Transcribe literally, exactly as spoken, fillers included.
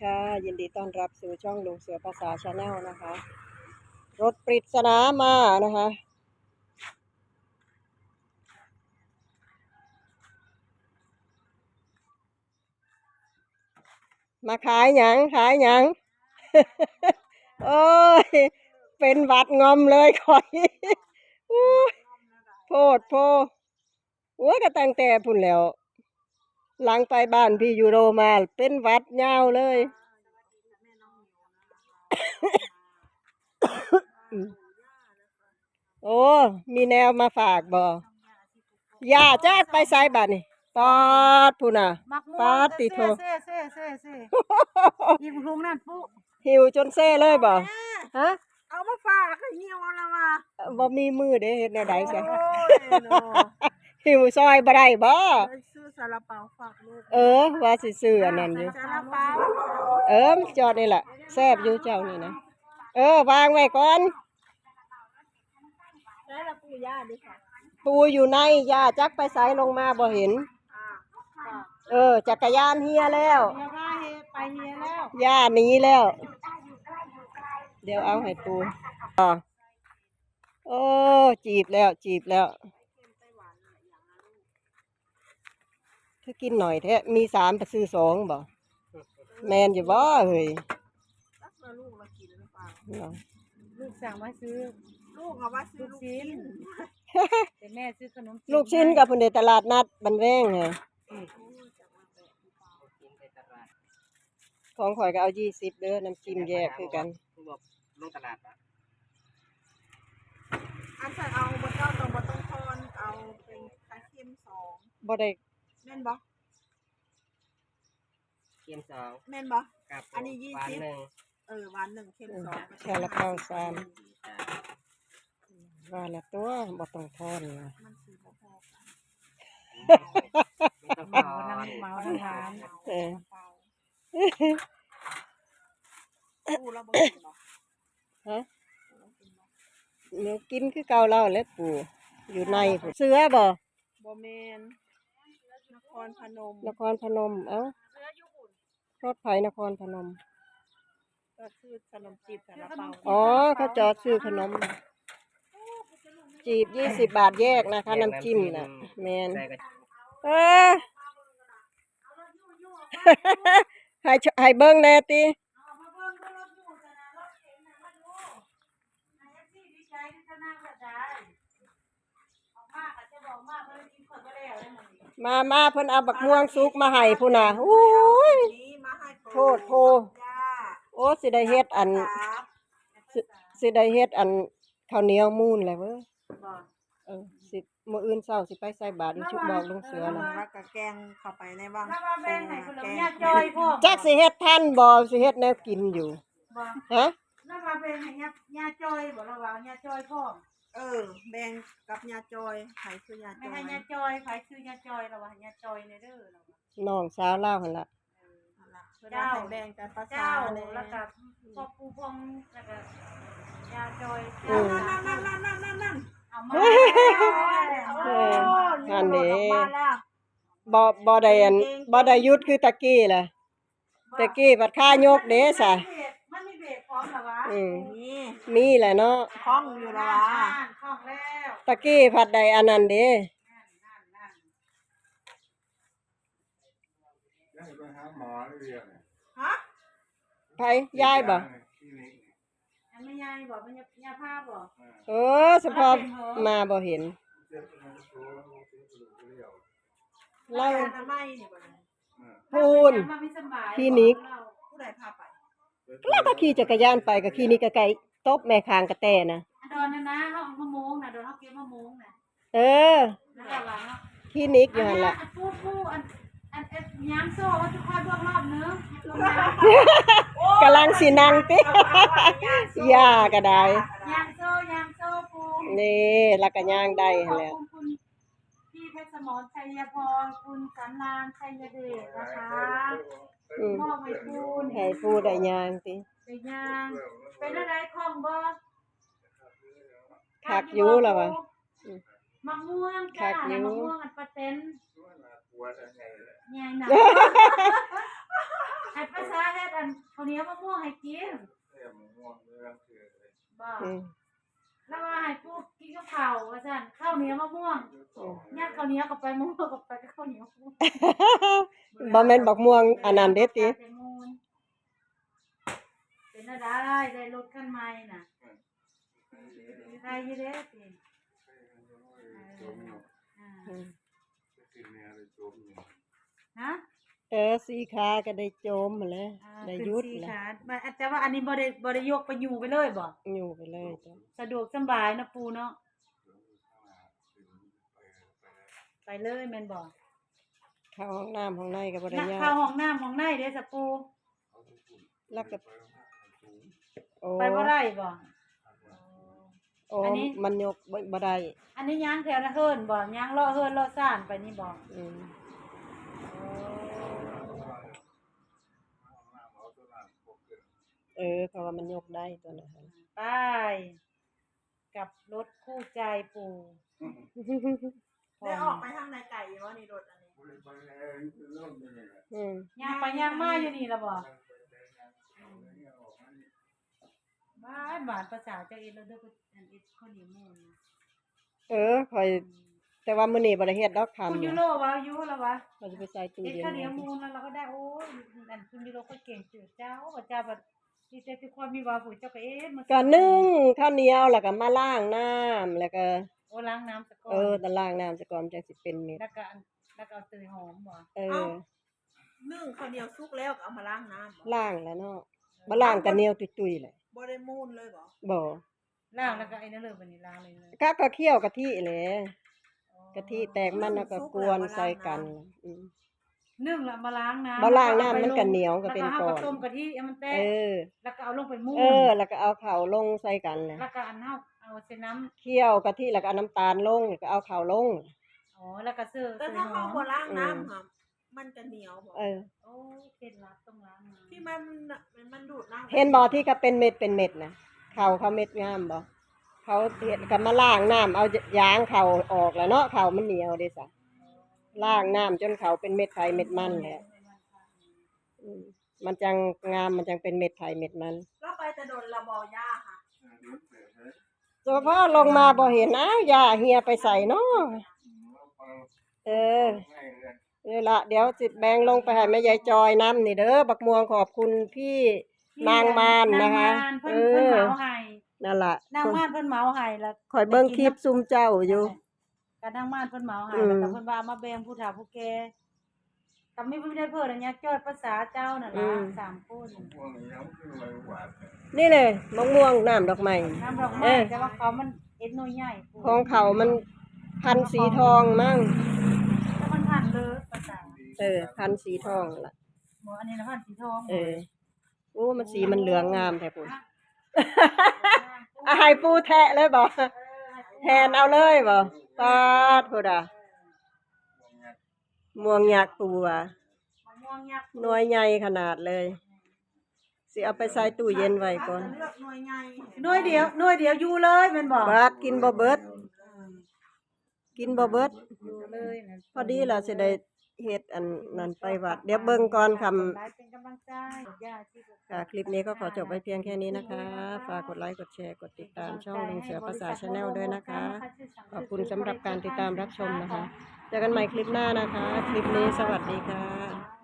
ค่ะ ยินดีต้อนรับสู่ช่องลุงเสือภาษา Channel นะคะ รถปริศนามานะคะ มาขายหยัง ขายหยัง โอ้ย เป็นหวัดงอมเลยข่อย อู้ย โพดโพ โอ้ย ก็ตั้งแต่พุ้นแล้ว หลังไปบ้านพี่ยูโรมา เป็นหวัดยาวเลย โอ้ มีแนวมาฝากบ่ ย่าจักไปไสบัดนี่ ปาดพุ้นน่ะ หมากม่วง ปาดติโท เซ่ เซ่ เซ่ เซ่ เซ่ อีกถุงนั่นปุ๊ หิวจนเซ่เลยบ่ แม่ ฮะ เอามาฝากให้เหี่ยวแล้วว่ะ เอ่อ บ่มีมือเด้ เฮ็ดแนวใดซะ โอ้ยเนาะ หิวซอยบ่ได้บ่ ไปซื้อซาลาเปาฝากลูก เออ ว่าสิซื้ออันนั้นอยู่ ซาลาเปา เออ มันจอดนี่แหละ แซ่บอยู่เจ้านี่นะ เออ วางไว้ก่อน ได้ละปู่ย่าดิค่ะ ปู่อยู่ใน ย่าจักไปไสลงมาบ่เห็น อ่า เออ จักรยานเฮียแล้ว เฮียพาเฮไปเฮียแล้ว ย่าหนีแล้ว เดี๋ยวเอาให้ปู่ อ่า โอ้ จีบแล้ว จีบแล้ว คือกินหน่อยแท้ มีสามไปซื้อสองบ่ แม่นอยู่บ่เฮ้ย จักว่าลูกเรากินหรือเปล่า เนาะ ลูกสั่งมาซื้อ ลูกเอาว่าซื้อลูกชิ้น ลูกชิ้น แต่แม่ซื้อขนมจีบ ลูกชิ้น ให้ กับพุ้นเด้ ตลาดนัดบ้านแว้งไง ของข่อยก็เอายี่สิบเด้อ น้ำจิ้มแยกคือกัน ลงตลาดนะ อันใส่เอาบ่เจ้าต้องบ่ต้องทอน เอาเป็นไข่เค็มสอง บ่ได้ แม่นบ่ เค็มสอง แม่นบ่ ครับ อันนี้ยี่สิบ หวานหนึ่ง เออ หวานหนึ่ง เค็มสอง เออ ซาลาเปาสาม จ้ะ ว่าละตัว บ่ต้องทอนนะ มันสิบ่พอกัน ไม่ต้องทอน เหมาทั้ง เหมาทั้งร้าน เออ ปู่เราบ่กินบ่ ฮะ หนูกินคือเก่าแล้วแหละปู่ อยู่ในพุ้น เสือบ่ บ่แม่น นครพนม นครพนม เอ้า รถไฟนครพนม ก็ซื้อขนมจีบซาลาเปา อ๋อ เขาจอดซื้อขนม จีบยี่สิบบาทแยกนะคะ แยกน้ำจิ้ม น้ำจิ้มน่ะ แม่น ใส่กระ เออ ให้ช- ให้เบิ่งแหน่ติ มา มา เพิ่นเอาบักม่วงสุกมาให้พุ้นน่ะ อุ้ย นี่มาให้ โพดโพ จ้า โอ้ สิได้เฮ็ดอัน สิ- สิได้เฮ็ดอันข้าวเหนียวมูนแหละเว้ย บ่ เออ สิ มื้ออื่นเช้าสิไปใส่บาตรอยู่ชุกบอกลุงเสือน่ะ แล้วก็แกงเข้าไปในวัง แล้วมาแบ่งให้คนละ แกง ย่าจอยพ่อ จักสิเฮ็ดทันบ่ สิเฮ็ดแนวกินอยู่ บ่ ฮะ แล้วมาแบ่งให้ย่า ย่าจอยบ่ ระหว่างย่าจอยพ่อ เออ แบ่งกับย่าจอย ไผคือย่าจอย ไม่ให้ย่าจอย ไผคือย่าจอย ระหว่างย่าจอยเนี่ยเด้อ ระหว่าง น้องสาวลาวหั่นล่ะ เออ นั่นล่ะ เพิ่นว่าให้แบ่งกันภาษา เจ้า แน่ แล้วก็พวกปู่พวง แล้วก็ย่าจอย อืม นั่นๆๆๆๆๆ เอามา เออ นั่นเด้ ออกมาแล้ว บ่- บ่ได้อัน บ่ได้หยุดคือตะกี้ล่ะ ตะกี้บัดค่ายกเด้ซะ มันมีเบรกพร้อมเหรอวะ อืม นี่ มีแหละเนาะ คล่องอยู่ละวะ นั่น คล่องแล้ว ตะกี้ผัดได้อันนั้นเด้ นั่นๆๆ ย้ายไปหาหมอเรียน ฮะ ไผ ยายบ่ คลินิก อันไม่ยายบ่ ไม่ยา ยาพาบ่ เออ สภาพมาบ่เห็น เจ็บหัวเจ็บหัวเจ็บหัวเรียว เรา อนามัยนี่บ่ พูน มาไม่สบาย คลินิก ผู้ใดพาไป แล้วก็ขี่จักรยานไปกับคลินิกใกล้ๆ ตบแม่ค้างกระแตนะ ดอนนะนะ เขาเอามะม่วงนะ ดอนเขาเก็บมะม่วงนะ เออ นั่นแหละวะเนาะ คลินิกอยู่หั่นล่ะ อันพูดพูด อัน อัน อันยามโซ่เขาจะคอยบอกรอบนึง กำลังสินั่งติ ย่าก็ได้ ยามโซ่ ยามโซ่ปู นี่ แล้วก็ย่างได้หั่นแหละ ขอบคุณคุณพี่เพชรสมรชัยพร คุณสำราญชัยเดชนะคะ อืม มอบให้ปูน ให้ปูได้ย่างติ ได้ย่าง เป็นอะไรของบ่ คักอยู่ล่ะวะ อืม มะม่วงจ้า คักอยู่ มะม่วงอันปะเต็น ใหญ่หนัก ให้ภาษาเฮ็ดอันข้าวเหนียวมะม่วงให้กิน แซ่บม่วงเรื่องคือ บ่ อืม แล้วว่าให้ปลูกกินกับข้าวว่าซั่น ข้าวเหนียวมะม่วง อืม ยัดข้าวเหนียวเข้าไป มะม่วงเข้าไปกับข้าวเหนียว บ่แม่นบักม่วงอันนั้นเด้ติ เป็นอะไร ได้รถคันใหม่น่ะ ได้อยู่เด้ติ จมอยู่ อ่า อืม กินเนี่ยไปจมอยู่ ฮะ เออ สี่ขาก็ได้จมหั้นแหละ อ่า ได้หยุด เป็นสี่ แหละ ขา แต่ว่าอันนี้บ่ได้บ่ได้ยกไปอยู่ไปเลยบ่ อยู่ไปเลยจ้ะ สะดวกสบายนะปู่เนาะ ไปเลยแม่นบ่ เข้าห้องน้ำห้องในก็บ่ได้ นะ ยาก เข้าห้องน้ำห้องในเด้สะปู่ แล้วก็โอ้ ไปบ่ได้บ่ โอ้ อันนี้ มันยกบ่บ่ได้ อันนี้ย่างแถวละเฮิรนบ่ย่างเลาะเฮิรนเลาะซ่านไปนี่บ่ อืม เออ เพราะว่ามันยกได้ตัวนั้น ไป กับรถคู่ใจปู่ ได้ออกไปทางในไก่อยู่ว่าในรถอันนี้ บริบาลแอร์เริ่มเลย อืม ย่างไปย่างมาอยู่นี่ละบ่ ไปแดงงานเขาเนี่ยออกมานี่ บ้านบ้านภาษาเจ้าเอ็ดแล้วเด้อก็อันเอ็ดข้าวเหนียวมูนนะ เออคอย แต่ว่ามื้อนี้บ่ได้เฮ็ดดอก คุณ คำ ยู นะ โรว่าอยู่ละวะ เราจะไปใส่ตู้ เอ็ด เย็น ข้าวเหนียว ไว้ มูนแล้วเราก็ได้โอ้ยนั่นคุณยูโรก็เก่งเจือเจ้าว่าเจ้าบัดที่เจ้าที่ความมีว่าผู้เจ้าก็เอ็ดมัน ก็นึ่งข้าวเหนียวแล้วก็มาล้างน้ำแล้วก็ โอ้ล้างน้ำสะก่อน เออแต่ล้างน้ำซะก่อนจังสิเป็นเม็ด แล้วก็อันแล้วก็เอาเตยหอมบ่ เอ เอ้า อ นึ่งข้าวเหนียวสุกแล้วก็เอามาล้างน้ำบ่ ล้างแล้วเนาะบ่ล้างก็เหนียวตุ้ยๆแหละ บ่ได้มูนเลยบ่ บ่ ล้างแล้วก็ไอ้นั่นเลยบัดนี้ล้างเลยเลย ก็ก็เคี่ยวกะทิแหละกะทิแตกมันแล้วก็กวนใส่กันอืม นึ่งละมาล้างน้ำ บ่ล้างน้ำมันก็เหนียวก็เป็นก้อน แล้วก็เอาต้มกะทิให้มันแตก เออ แล้วก็เอาลงไปมูน เออ แล้วก็เอาข้าวลงใส่กันนะ แล้วก็อันเฮาเอาใส่น้ำ เคี่ยวกะทิแล้วก็เอาน้ำตาลลงแล้วก็เอาข้าวลง อ๋อแล้วก็เสิร์ฟ แต่ถ้าเขาบ่ล้างน้ำค่ะมันจะเหนียวบ่ เออ โอ้ยเคล็ดลับต้องล้างน้ำ ที่มันมันดูดน้ำ เห็นบ่ที่ก็เป็นเม็ดเป็นเม็ดนะข้าวเขาเม็ดงามบ่เขาเฮ็ดก็มาล้างน้ำเอายางข้าวออกแล้วเนาะข้าวมันเหนียวเด้ซะล้างน้ำจนข้าวเป็นเม็ดไผเม็ดมันแหละอืมมันจังงามมันจังเป็นเม็ดไผเม็ดมัน แล้วไปแต่โดนละบ่ย่าค่ะ เฉพาะลงมาบ่เห็นอ้าวย่าเหียไปใส่เนาะเออ นี่ละเดี๋ยวสิแบ่งลงไปให้แม่ยายจอยน้ำนี่เด้อบักม่วงขอบคุณพี่นางมานนะคะ นางมานเพิ่นเพิ่นเหมาให้ นั่นละ นางมานเพิ่นเหมาให้แล้ว คอยเบิ่งคลิปซุมเจ้าอยู่ ก็นางมานเพิ่นเหมาให้ อืม แล้วก็เพิ่นว่ามาแบ่งผู้เฒ่าผู้แก่ก็มีผู้ได้เพิ่นอันเนี้ยจ้อยภาษาเจ้านั่น อื ล่ะ ม สามคน พวกนี้ยังคือไว้หวาน นี่เลยมะม่วงน้ำดอกไม้ น้ำดอก เอ ไม้ อ แต่ว่าเขามันเอ็ดหน่วยใหญ่ ของเขามันพันธุ์สีทองมั้ง แล้วมันพันธุ์เลยภาษา เออ พันธุ์สีทองละ บ่อันนี้นะพันธุ์สีทอง เออโอ้มันสีมันเหลืองงามแท้พุ่นอ่ะให้ปูแทะเลยบ่แทนเอาเลยบ่ปาดพุดอ่ะม่วงยักษ์ปูอ่ะ มะม่วงยักษ์ หน่วยใหญ่ขนาดเลยสิเอาไปใส่ตู้เย็นไว้ก่อน เลือกหน่วยใหญ่ หน่วยเดียวหน่วยเดียวอยู่เลยแม่นบ่ บาดกินบ่เบิด กินบ่เบิด อยู่เลยนะ พอดีล่ะสิได้เฮ็ดอันนั้นไปวัด เดี๋ยวเบิ่งก่อนคำ เป็นกำลังใจย่าที่ ค่ะ คลิปนี้ก็ขอจบไว้เพียงแค่นี้นะคะ ฝากกดไลค์ กดแชร์ กดติดตามช่องลุงเสือภาษา Channel ด้วยนะคะ ขอบคุณสำหรับการติดตามรับชมนะคะ เจอกันใหม่คลิปหน้านะคะ คลิปนี้สวัสดีค่ะ